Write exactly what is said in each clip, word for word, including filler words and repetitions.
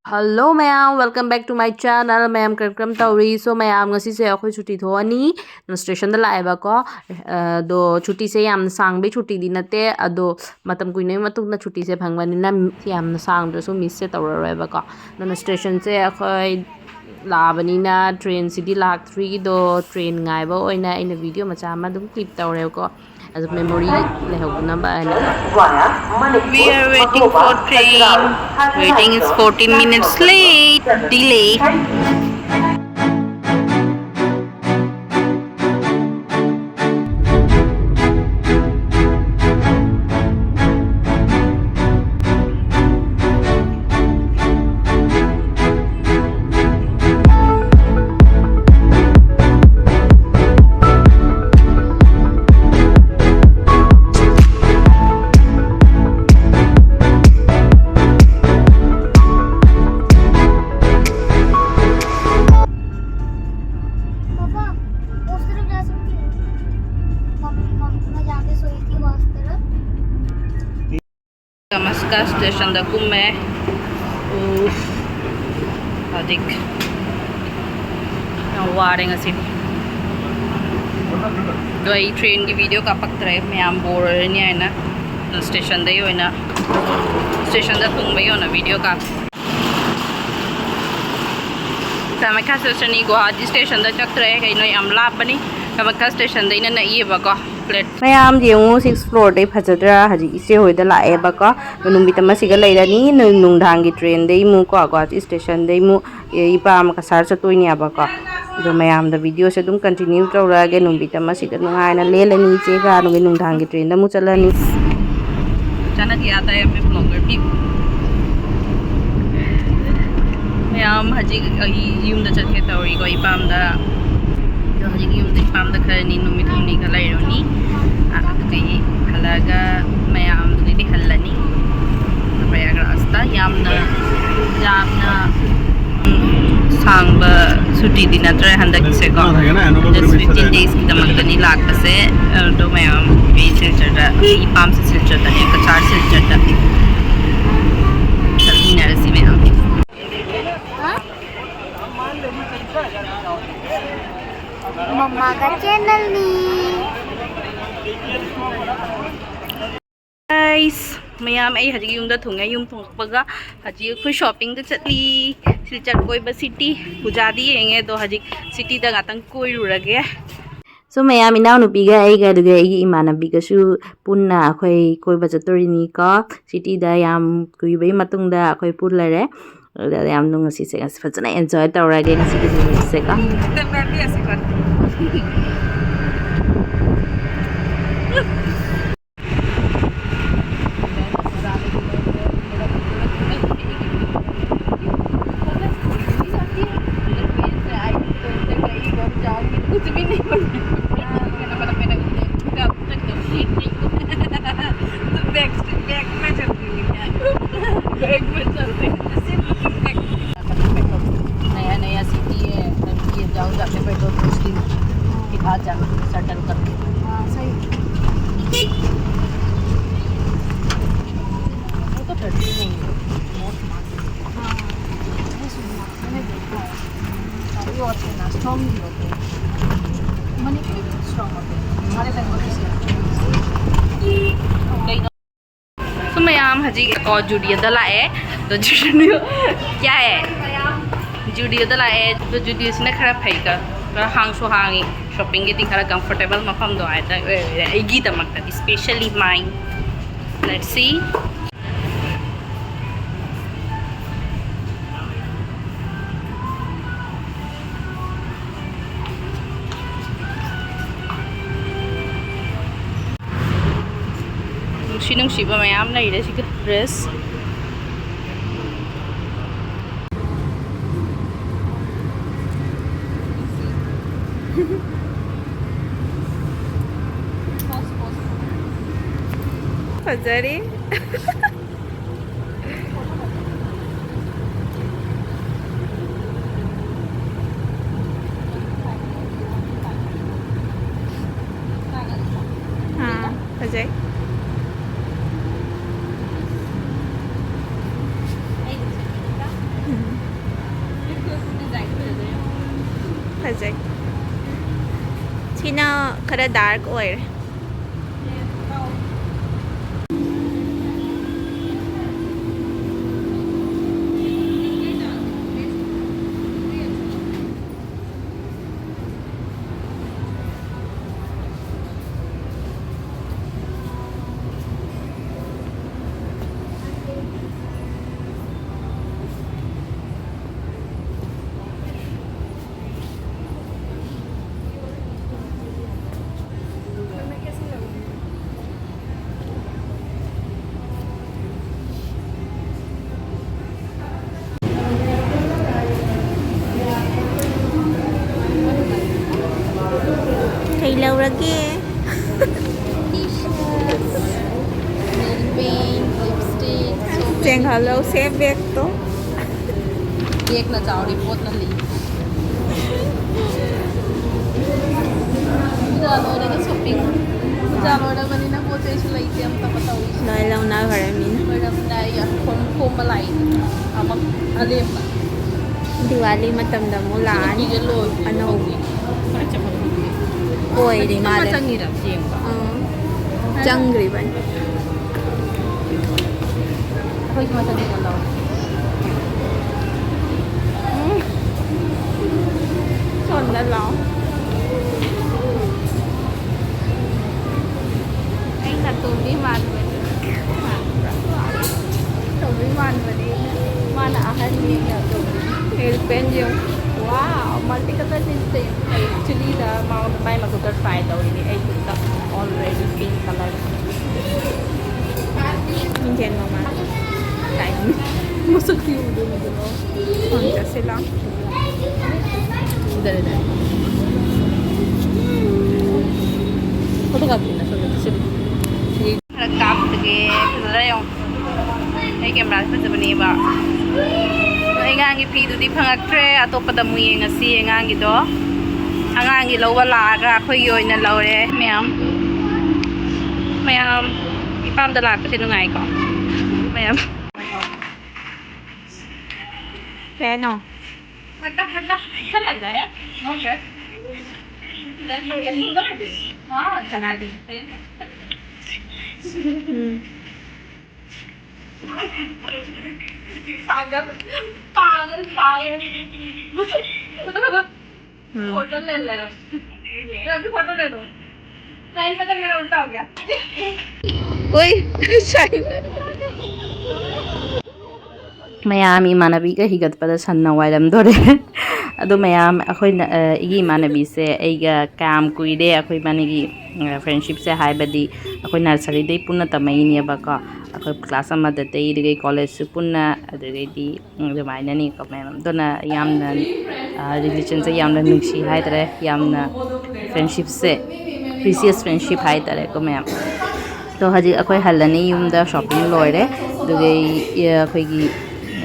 Hello ꯃꯌꯥꯝ, welcome back to my channel. ꯃꯌꯥꯝ ꯀꯔꯝ ꯀꯔꯝ ꯇꯧꯔꯤ? So ꯃꯌꯥꯝ, ꯉꯁꯤꯁꯦ ꯑꯩꯈꯣꯏ ꯁꯨꯇꯤ ꯊꯣꯛꯑꯅꯤ꯫ ꯅꯟ ꯁ꯭ꯇꯦꯁꯟꯗ ꯂꯥꯛꯑꯦꯕꯀꯣ꯫ ꯑꯗꯣ ꯁꯨꯇꯤꯁꯦ ꯌꯥꯝ ꯁꯥꯡꯕꯩ ꯁꯨꯇꯤꯗꯤ ꯅꯠꯇꯦ, ꯑꯗꯣ ꯃꯇꯝ ꯀꯨꯏꯅꯒꯤ ꯃꯇꯨꯡꯗ ꯁꯨꯇꯤꯁꯦ ꯐꯪꯕꯅꯤꯅ ꯌꯥꯝꯅ ꯁꯥꯡꯗ꯭ꯔꯁꯨ ꯃꯤꯁꯁꯦ ꯇꯧꯔꯔꯣꯏꯕꯀꯣ꯫ ꯅꯟ ꯁ꯭ꯇꯦꯁꯟꯁꯦ ꯑꯩꯈꯣꯏ ꯂꯥꯛꯑꯕꯅꯤꯅ ꯇ꯭ꯔꯦꯟꯁꯤꯗꯤ ꯂꯥꯛꯇ꯭ꯔꯤꯗꯣ, ꯇ꯭ꯔꯦꯟ ꯉꯥꯏꯕ ꯑꯣꯏꯅ ꯑꯩꯅ ꯚꯤꯗꯤꯑꯣ ꯃꯆꯥ ꯑꯃ ꯑꯗꯨꯝ ꯀ꯭ꯂꯤꯞ ꯇꯧꯔꯦꯕꯀꯣ꯫ ꯑꯗꯨ ꯃꯦꯃꯣꯔꯤ ꯂꯩꯍꯧꯅꯕ ꯍꯥꯏꯅ꯫ We are waiting for train. Waiting is fourteen minutes late. Delay. पापा, उस तरफ जा सकती हूँ। मम्मी, मम्मी, मैं जाके सोई थी वहाँ उस तरफ। ꯀꯃꯁꯀ ꯁ꯭ꯇꯦꯁꯟꯗ ꯀꯨꯝꯃꯦ꯫ ꯎꯐ, ꯍꯧꯖꯤꯛ ꯌꯥꯝ ꯋꯥꯔꯦ ꯉꯁꯤꯗꯤ꯫ ꯑꯗꯣ ꯑꯩ ꯇ꯭ꯔꯦꯟꯒꯤ ꯚꯤꯗꯤꯑꯣ ꯀꯥꯞꯄꯛꯇ꯭ꯔꯦ, ꯃꯌꯥꯝ ꯕꯣꯔ ꯑꯣꯏꯔꯅꯤ ꯍꯥꯏꯅ꯫ ꯁ꯭ꯇꯦꯁꯟꯗꯒꯤ ꯑꯣꯏꯅ, ꯁ꯭ꯇꯦꯁꯟꯗ ꯊꯨꯡꯕꯒꯤ ꯑꯣꯏꯅ ꯚꯤꯗꯤꯑꯣ ꯀꯥꯞꯄꯦ꯫ ꯀꯥꯃꯥꯈ꯭ꯌꯥ ꯁ꯭ꯇꯦꯁꯟꯅꯤ, ꯒꯨꯋꯥꯍꯥꯇꯤ ꯁ꯭ꯇꯦꯁꯟꯗ ꯆꯠꯇ꯭ꯔꯦ, ꯀꯩꯅꯣ ꯌꯥꯝ ꯂꯥꯞꯄꯅꯤ꯫ ꯀꯥꯃꯥꯈ꯭ꯌꯥ ꯁ꯭ꯇꯦꯁꯟꯗꯩꯅ ꯅꯛꯏꯌꯦꯕꯀꯣ꯫ ꯄ꯭ꯂꯦꯠ ꯃꯌꯥꯝ ꯌꯦꯡꯉꯨ, ꯁꯤꯛꯁ ꯐ꯭ꯂꯣꯔꯗꯩ ꯐꯖꯗ꯭ꯔꯥ? ꯍꯧꯖꯤꯛ ꯏꯆꯦ ꯍꯣꯏꯗ ꯂꯥꯛꯑꯦꯕꯀꯣ꯫ ꯑꯗꯣ ꯅꯨꯃꯤꯠ ꯑꯃꯁꯤꯒ ꯂꯩꯔꯅꯤ꯫ ꯅꯨ-, ꯅꯨꯡꯗꯥꯡꯒꯤ ꯇ꯭ꯔꯦꯟꯗꯩ ꯑꯃꯨꯛꯀꯣ ꯒꯨꯋꯥꯍꯥꯇꯤ ꯁ꯭ꯇꯦꯁꯟꯗꯩ ꯑꯃꯨꯛ, ꯑꯦ, ꯏꯄꯥꯝ ꯀꯁꯥꯔ ꯆꯠꯇꯣꯏꯅꯦꯕꯀꯣ꯫ ꯑꯗꯣ ꯃꯌꯥꯝꯗ ꯚꯤꯗꯤꯑꯣꯁꯦ ꯑꯗꯨꯝ ꯀꯟꯇꯤꯅ꯭ꯌꯨ ꯇꯧꯔꯛꯑꯒꯦ꯫ ꯅꯨꯃꯤꯠ ꯑꯃꯁꯤꯗ ꯅꯨꯡꯉꯥꯏꯅ ꯂꯦꯜꯂꯅꯤ꯫ ꯏꯆꯦꯒ ꯑꯗꯨꯒ ꯅꯨꯡꯗꯥꯡꯒꯤ ꯇ꯭ꯔꯦꯟꯗ ꯑꯃꯨꯛ ꯆꯠꯂꯅꯤ꯫ ꯑꯆꯥꯅꯛ ꯌꯥꯗ ꯍꯥꯏ ꯍꯃꯦ ꯕ꯭ꯂꯣꯒꯔ ꯃꯌꯥꯝ, ꯍꯧꯖꯤꯛ ꯑꯩ ꯌꯨꯝꯗ ꯆꯠꯀꯦ ꯇꯧꯔꯤꯀꯣ, ꯏꯄꯥꯝꯗ꯫ ꯑꯗꯣ ꯍꯧꯖꯤꯛ ꯌꯨꯝꯗ ꯏꯄꯥꯝꯗ ꯈꯔꯅꯤ, ꯅꯨꯃꯤꯠ ꯍꯨꯝꯅꯤꯒ ꯂꯩꯔꯨꯅꯤ꯫ ꯑꯗꯨꯗꯒꯤ ꯍꯜꯂꯛꯑꯒ ꯃꯌꯥꯝꯗꯨꯗꯩꯗꯤ ꯍꯜꯂꯅꯤ꯫ ꯄ꯭ꯔꯌꯥꯒ꯭ꯔꯥꯖꯇ ꯌꯥꯝꯅ, ꯌꯥꯝꯅ, ꯎꯝ, ꯁꯥꯡꯕ ꯁꯨꯇꯤꯗꯤ ꯅꯠꯇ꯭ꯔꯦ ꯍꯟꯗꯛꯁꯦꯀꯣ꯫ Just fifteen days ꯀꯤꯗꯃꯛꯇꯅꯤ ꯂꯥꯛꯄꯁꯦ꯫ ꯑꯗꯣ ꯃꯌꯥꯝ, ꯑꯩ ꯁꯤꯜꯆꯔꯗ, ꯑꯩ ꯏꯄꯥꯝꯁꯦ ꯁꯤꯜꯆꯔꯗꯅꯦ, ꯀꯆꯥꯔ ꯁꯤꯜꯆꯔꯗ꯫ ꯆꯠꯃꯤꯟꯅꯔꯁꯤ ꯃꯌꯥꯝ꯫ ꯃꯃꯥꯒ ꯆꯦꯟꯅꯜꯅꯤ꯫ Guys, ꯃꯌꯥꯝ, ꯑꯩ ꯍꯧꯖꯤꯛ ꯌꯨꯝꯗ ꯊꯨꯡꯉꯦ꯫ ꯌꯨꯝ ꯊꯨꯡꯉꯛꯄꯒ ꯍꯧꯖꯤꯛ ꯑꯩꯈꯣꯏ shoppingꯗ ꯆꯠꯂꯤ꯫ ꯁꯤꯜꯆꯔ ꯀꯣꯏꯕ city, ꯄꯨꯖꯥꯗꯤ ꯌꯦꯡꯉꯦ, ꯑꯗꯣ ꯍꯧꯖꯤꯛ cityꯗ ꯉꯥꯛꯇꯪ ꯀꯣꯏꯔꯨꯔꯒꯦ꯫ So ꯃꯌꯥꯝ, ꯏꯅꯥꯎꯅꯨꯄꯤꯒ ꯑꯩꯒ, ꯑꯗꯨꯒ ꯑꯩꯒꯤ ꯏꯃꯥꯟꯅꯕꯤꯒꯁꯨ ꯄꯨꯟꯅ ꯑꯩꯈꯣꯏ ꯀꯣꯏꯕ ꯆꯠꯇꯣꯔꯤꯅꯤꯀꯣ꯫ Cityꯗ ꯌꯥꯝ ꯀꯨꯏꯕꯒꯤ ꯃꯇꯨꯡꯗ ꯑꯩꯈꯣꯏ ꯄꯨꯜꯂꯔꯦ꯫ ꯑꯗꯨꯗ ꯌꯥꯝ ꯅꯨꯡꯁꯤꯁꯦ, ꯉꯁꯤ ꯐꯖꯅ enjoy ꯇꯧꯔꯒꯦ ꯉꯁꯤꯒꯤ ꯅꯨꯃꯤꯠꯁꯦꯀꯣ꯫ कुछ भी नहीं बोल रही। बैक बैक में चल रही है। बैक में चल रही है। सिर्फ बैक। नया नया city है, तब ये जाओ जाके बैठो कुछ दिन, फिर आ जाना, settle करके। हाँ, सही। वो तो डरती नहीं है, बहुत smart है। हाँ, ये सुनना, मैंने देखा है। हाँ, ये होते हैं ना, strong भी होते हैं। मणिपुरी भी strong होते हैं, हमारे बंगाली से। So ꯃꯌꯥꯝ, ꯍꯧꯖꯤꯛ ꯀꯣ Zudio ꯗ ꯂꯥꯛꯑꯦ꯫ ꯑꯗꯣ Zudio ꯀꯌꯥ ꯍꯦ? Zudio ꯗ ꯂꯥꯛꯑꯦ꯫ ꯑꯗꯣ Zudio ꯁꯤꯅ ꯈꯔ ꯐꯩꯀꯣ, ꯈꯔ ꯍꯥꯡꯁꯨ ꯍꯥꯡꯉꯤ, shopping ꯒꯤꯗꯤ ꯈꯔ comfortable ꯃꯐꯝꯗꯣ ꯍꯥꯏꯇꯥꯔꯦ ꯑꯣꯏꯔꯦ ꯑꯩꯒꯤꯗꯃꯛꯇꯗꯤ, specially mine. Let's see. ꯅꯨꯡꯁꯤ ꯅꯨꯡꯁꯤꯕ ꯃꯌꯥꯝ ꯂꯩꯔꯦ ꯁꯤꯒꯤ dress꯫ ꯐꯖꯔꯤ꯫ ꯐꯖꯩ꯫ ꯐꯖꯩ꯫ ꯁꯤꯅ ꯈꯔ ꯗꯥꯔꯛ ꯑꯣꯏꯔꯦ꯫ ꯀꯩ ꯂꯧꯔꯒꯦ? T-shirts, nail paint, lipstick, so many. ꯆꯦꯡꯍꯜꯂꯣ, ꯁꯦ ꯕꯦꯒꯇꯣ꯫ ꯕꯦꯒꯅ ꯆꯥꯎꯔꯤ, ꯄꯣꯠꯅ ꯂꯤ꯫ ꯄꯨꯖꯥ ꯂꯣꯏꯔꯒ shopping꯫ ꯄꯨꯖꯥ ꯂꯣꯏꯔꯕꯅꯤꯅ ꯄꯣꯠ ꯆꯩꯁꯨ ꯂꯩꯇꯦ ꯑꯝꯇ ꯇꯧꯔꯤꯁꯦ꯫ ꯂꯣꯏ ꯂꯧꯅꯈ꯭ꯔꯦ ꯃꯤꯅ꯫ ꯂꯣꯏꯔꯝꯗꯥꯏꯒꯤ ꯈꯣꯝ-, ꯈꯣꯝꯕ ꯂꯥꯛꯏ꯫ ꯑꯃ ꯑꯂꯦꯝꯕ꯫ ꯗꯤꯋꯥꯂꯤ ꯃꯇꯝꯗ ꯑꯃꯨꯛ ꯂꯥꯛꯑꯅꯤ꯫ ꯁꯤ ꯅꯨꯄꯤꯁꯦ ꯂꯣꯏꯗ꯭ꯔꯤꯕ ꯑꯅꯧꯕ꯫ ꯈꯪꯗꯦ꯫ ꯀꯥꯏ ꯆꯠꯈ꯭ꯔꯕ ꯈꯪꯗꯦ꯫ ꯑꯣꯏꯔꯤ ꯍꯧꯖꯤꯛꯇ ꯃꯥꯜꯂꯦ꯫ ꯆꯪꯉꯤꯔ ꯌꯦꯡꯕ꯫ ꯑꯥ꯫ ꯆꯪꯗ꯭ꯔꯤꯕꯅꯤ꯫ ꯑꯩꯈꯣꯏꯁꯨ ꯃꯁꯛ ꯌꯦꯡꯍꯜꯂꯣ꯫ ꯎꯝ꯫ ꯁꯣꯝꯗ ꯂꯥꯛꯑꯣ꯫ ꯑꯩ ꯅꯥꯇꯣꯝꯕꯤ ꯃꯥꯟꯕꯅꯤ꯫ ꯅꯥꯇꯣꯝꯕꯤ ꯃꯥꯟꯕꯅꯤ꯫ ꯃꯥꯅ ꯑꯍꯟꯅꯤ, ꯅꯥꯇꯣꯝꯕꯤ꯫ Nail paint ꯌꯦꯡꯉꯨ꯫ Wow, multi colour nail paint꯫ ꯑꯩ ꯆꯤꯂꯤꯗ ꯃꯥ-, ꯃꯥꯏ ꯃꯈꯨꯠꯇ try ꯇꯧꯔꯤꯅꯤ꯫ ꯑꯩ ꯈꯨꯠꯇ already pink colour꯫ ꯃꯤꯡꯁꯦꯜ ꯃꯃꯥꯡꯗ ꯇꯥꯏ꯫ ꯃꯁꯛꯇꯤ ꯎꯗꯣꯏꯅꯤꯗꯅ꯫ ꯐꯣꯟ ꯆꯠꯁꯤꯂꯥ꯫ ꯁꯤꯗꯔꯦ, ꯁꯤꯗꯔꯦ꯫ Photo ꯀꯥꯞꯄꯤꯅ ꯁꯣꯝꯗ ꯁꯤꯕꯨ꯫ ꯈꯔ ꯀꯥꯞꯄꯒꯦ, ꯐꯖꯔꯦ ꯌꯦꯡꯉꯣ꯫ ꯑꯩ camera ꯁꯦ ꯐꯖꯕꯅꯦꯕ꯫ ꯑꯗꯣ ꯑꯩ ꯑꯉꯥꯡꯒꯤ ꯐꯤꯗꯨꯗꯤ ꯐꯪꯉꯛꯇ꯭ꯔꯦ, ꯑꯇꯣꯞꯄꯗ ꯑꯃꯨꯛ ꯌꯦꯡꯉꯁꯤ ꯑꯉꯥꯡꯒꯤꯗꯣ꯫ ꯑꯉꯥꯡꯒꯤ ꯂꯧꯕ ꯂꯥꯛꯑꯒ ꯑꯩꯈꯣꯏꯒꯤ ꯑꯣꯏꯅ ꯂꯧꯔꯦ ꯃꯌꯥꯝ꯫ ꯃꯌꯥꯝ ꯏꯄꯥꯝꯗ ꯂꯥꯛꯄꯁꯦ ꯅꯨꯡꯉꯥꯏꯀꯣ? ꯃꯌꯥꯝ ꯀꯩꯅꯣ? ꯎꯝ꯫ ꯃꯌꯥꯝ ꯏꯃꯥꯟꯅꯕꯤꯒ ꯍꯤꯒꯠꯄꯗ ꯁꯟꯅ ꯋꯥꯏꯔꯝꯗꯣꯔꯦ꯫ ꯑꯗꯣ ꯃꯌꯥꯝ ꯑꯩꯈꯣꯏꯅ, ꯑ, ꯑꯩꯒꯤ ꯏꯃꯥꯟꯅꯕꯤꯁꯦ ꯑꯩꯒ ꯀꯌꯥꯝ ꯀꯨꯏꯔꯦ ꯑꯩꯈꯣꯏ ꯏꯕꯥꯅꯤꯒꯤ, ꯑ, friendshipꯁꯦ, ꯍꯥꯏꯕꯗꯤ ꯑꯩꯈꯣꯏ nurseryꯗꯩ ꯄꯨꯟꯅ ꯇꯝꯃꯛꯏꯅꯦꯕꯀꯣ꯫ ꯑꯩꯈꯣꯏ class ꯑꯃꯗꯗꯤ ꯑꯗꯨꯗꯒꯤ collegeꯁꯨ ꯄꯨꯟꯅ, ꯑꯗꯨꯗꯒꯤꯗꯤ ꯑꯗꯨꯃꯥꯏꯅꯅꯤꯀꯣ ꯃꯌꯥꯝ꯫ ꯑꯗꯨꯅ ꯌꯥꯝꯅ, ꯑ, relationꯁꯦ ꯌꯥꯝꯅ ꯅꯨꯡꯁꯤ ꯍꯥꯏꯇꯥꯔꯦ, ꯌꯥꯝꯅ friendshipꯁꯦ precious friendship ꯍꯥꯏꯇꯥꯔꯦꯀꯣ ꯃꯌꯥꯝ꯫ ꯑꯗꯣ ꯍꯧꯖꯤꯛ ꯑꯩꯈꯣꯏ ꯍꯜꯂꯅꯤ ꯌꯨꯝꯗ, shopping ꯂꯣꯏꯔꯦ꯫ ꯑꯗꯨꯒ ꯑꯩꯈꯣꯏꯒꯤ,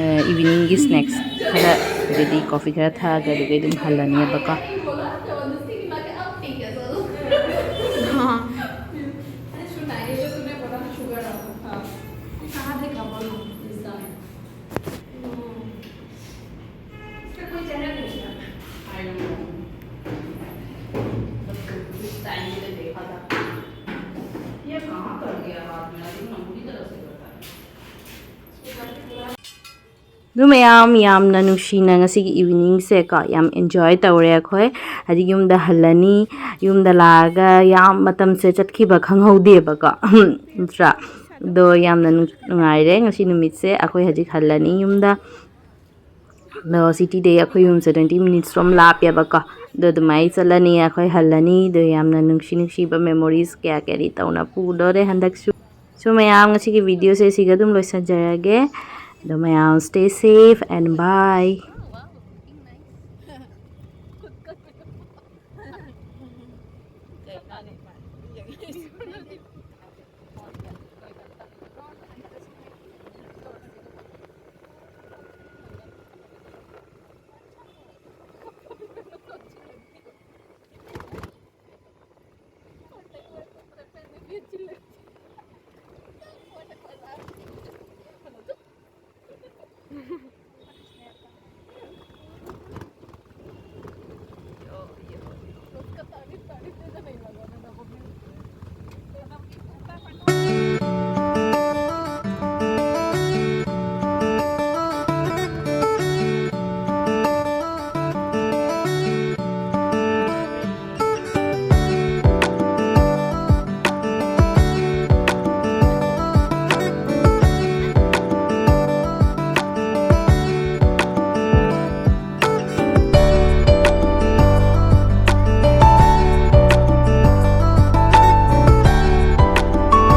ꯑ, eveningꯒꯤ snacks ꯈꯔ, ꯑꯗꯩꯗꯤ coffee ꯈꯔ ꯊꯛꯑꯒ ꯑꯗꯨꯒ ꯑꯗꯨꯝ ꯍꯜꯂꯅꯦꯕꯀꯣ꯫ ꯑꯗꯨ ꯃꯌꯥꯝ ꯌꯥꯝꯅ ꯅꯨꯡꯁꯤꯅ ꯉꯁꯤꯒꯤ eveningꯁꯦ ꯀꯣ, ꯌꯥꯝ enjoy ꯇꯧꯔꯦ ꯑꯩꯈꯣꯏ꯫ ꯍꯥꯏꯗꯤ ꯌꯨꯝꯗ ꯍꯜꯂꯅꯤ, ꯌꯨꯝꯗ ꯂꯥꯛꯑꯒ ꯌꯥꯝ ꯃꯇꯝꯁꯦ ꯆꯠꯈꯤꯕ ꯈꯪꯍꯧꯗꯦꯕꯀꯣ꯫ ꯅꯠꯇ꯭ꯔꯥ? ꯑꯗꯣ ꯌꯥꯝꯅ ꯅꯨꯡ-, ꯅꯨꯡꯉꯥꯏꯔꯦ ꯉꯁꯤ ꯅꯨꯃꯤꯠꯁꯦ꯫ ꯑꯩꯈꯣꯏ ꯍꯧꯖꯤꯛ ꯍꯜꯂꯅꯤ ꯌꯨꯝꯗ꯫ ꯑꯗꯣ cityꯗꯩ ꯑꯩꯈꯣꯏ ꯌꯨꯝꯁꯦ twenty minutes ꯔꯣꯝ ꯂꯥꯞꯄꯦꯕꯀꯣ꯫ ꯑꯗꯣ ꯑꯗꯨꯃꯥꯏꯅ ꯆꯠꯂꯅꯤ, ꯑꯩꯈꯣꯏ ꯍꯜꯂꯅꯤ꯫ ꯑꯗꯣ ꯌꯥꯝꯅ ꯅꯨꯡꯁꯤ ꯅꯨꯡꯁꯤꯕ memories ꯀꯌꯥ carry ꯇꯧꯅ ꯄꯨꯗꯣꯔꯦ ꯍꯟꯗꯛꯁꯨ꯫ So ꯃꯌꯥꯝ, ꯉꯁꯤꯒꯤ videoꯁꯦ ꯁꯤꯒ ꯑꯗꯨꯝ ꯂꯣꯏꯁꯤꯟꯖꯔꯒꯦ꯫ ꯑꯗꯣ ꯃꯌꯥꯝ, stay safe and bye꯫ ꯀꯔꯤꯝꯇꯗ ꯂꯩꯕ